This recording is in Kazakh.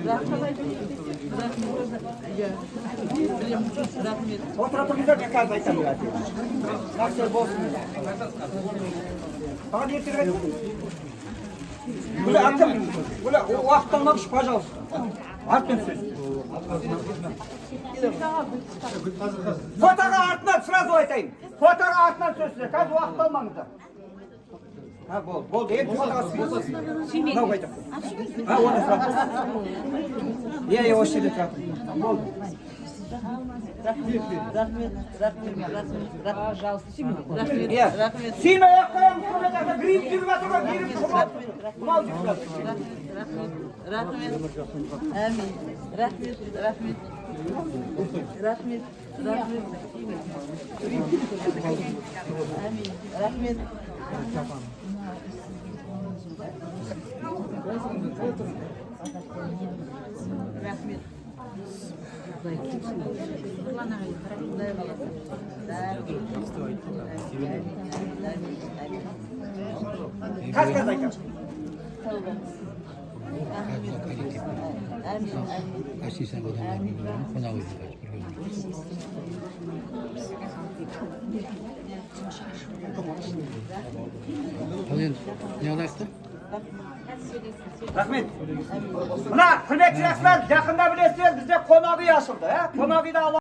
Рахмет, рахмет. Иә, білемін, рахмет. Отыра тұрыңыздар, мен қазір айтамын. Жақсы болсын. Маған ертерек айтып. Бұла, артым, бұла, уақыт алмаңызшы, пожалуйста. Артымен сөз. Фотоға артынан сразу айтайын. Фотоға артынан сөз сізде. Қазір уақыт алмаңыздар. Ha, болды, болды. Енді фотоға түспейсіз. Мынау қайда? Ha, оны сұрап. Иә, иә, осы жерде тұрады. Болды. Рахмет, рахмет, рахмет, рахмет. Пожалуйста, рахмет. Иә. Рахмет. Сүймей ақ қоямыз, құрметті ағайын. Грипп жүріп жатыр ғой, грипп тұмау. Тұмау жүріп жатыр. Рахмет, рахмет, әмин. Рахмет, рахмет, рахмет, рахмет, әмин, рахмет. Рахмет. Құдай қаласа. Әмин, әмин. Қазір, қазір айтамын. Әмин, әмин. Гостиницаның адамдары қонақ үйде бірге. Ал енді не қылайық та? Рахмет. Мына, құрметті жақсылар, жақында білесіздер, бізде қонақ үй ашылды, ә? Қонақ үйді.